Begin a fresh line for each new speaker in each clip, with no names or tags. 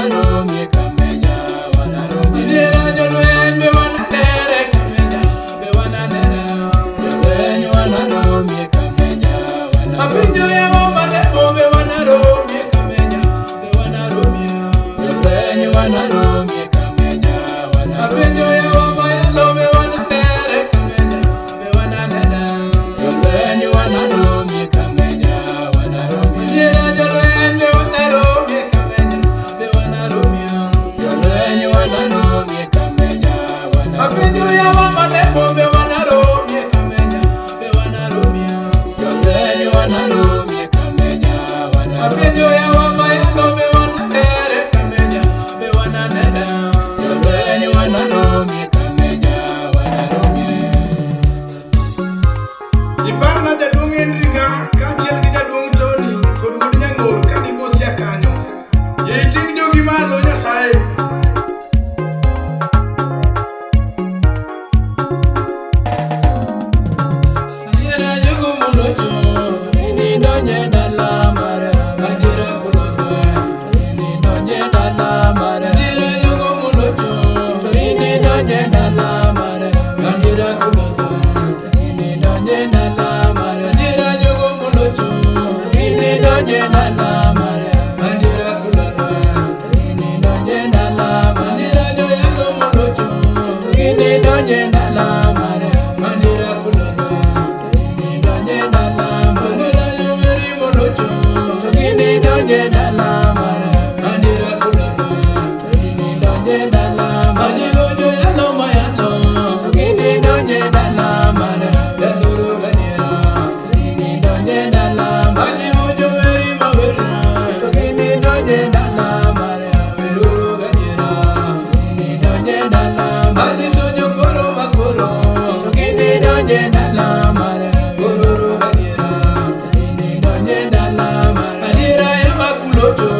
wanaromie Kamenya, wanaromie. Adiera jolweny be wananere Kamenya, be wananere. Jolweny wanaromie Kamenya, wanaromie. Apenjo yawa malemo be wanaromie Kamenya, be wanaromie. Jolweny wanaromie Kamenya, wanaromie. Apenjo yawa mayalo be wananere Kamenya, be wananere. Jolweny wanaromie Kamenya, wanaromie. Adiera jolweny be wanaromie Kamenya, be wanaromie. Jolweny wanaromie Kamenya, wanaromie. Apenjo yawa malemo be wanaromie Kamenya, be wanaromie. Jolweny wanaromie Kamenya, wanaromie. Apenjo yawa mayalo be wananere Kamenya, be wananere. Jolweny wanaromie Kamenya, wanaromie.
Iparna jaduong' Henriga kaachiel gi jaduong' Tony kod wuod Nyang'or ka gibusia kanyo. Yie iting' jogi malo Nyasaye.
Adiera jogo molocho, ini donje dala mara. Adiera kulolo, ini donje dala mara. Adiera jogo molocho, ini donje dala mara. Adiera kulolo, ini donje dala mara. Adiera jogo molocho, ini donje dala mara. Adiera kulolo, ini donje dala mara. Adiera joyalo molocho, ini donje dala mara. Adiera kulolo, ini donje dala mara. Adiera joweri molocho, ini donje dala mara. Adiera kulolo, ini donje dala mara. Adigo joyalo mayalo, ini donje dala mara. Jaluru gadiera, ini donje dala mara. Adigo joweri mawera, ini donje dala mara. Weruru gadiera, ini donje dala mara. Adiso jokoro makoro, ini donje dala mara. Kororo gadiera, ini donje dala mara. Adiera yawa kulocho,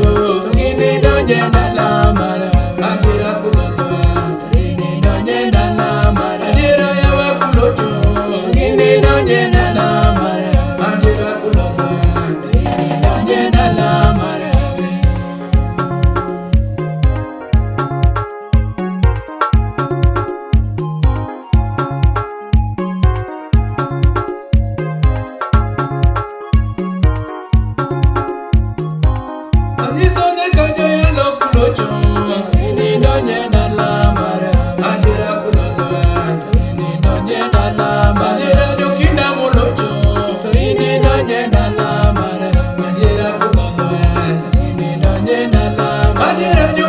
ini donje dala mara. Adiera kulolo, ini donje dala mara. Adiera yawa kulocho, ini donje dala mara. Adiera kulolo, ini donje dala mara. Anyiso nyaka joyalo kulocho, ini donje dala mara. Adiera kulolo, ini donje dala mara. Adiera jokinda molocho, ini donje dala mara. Adiera kulolo, ini donje dala mara. Adiera jo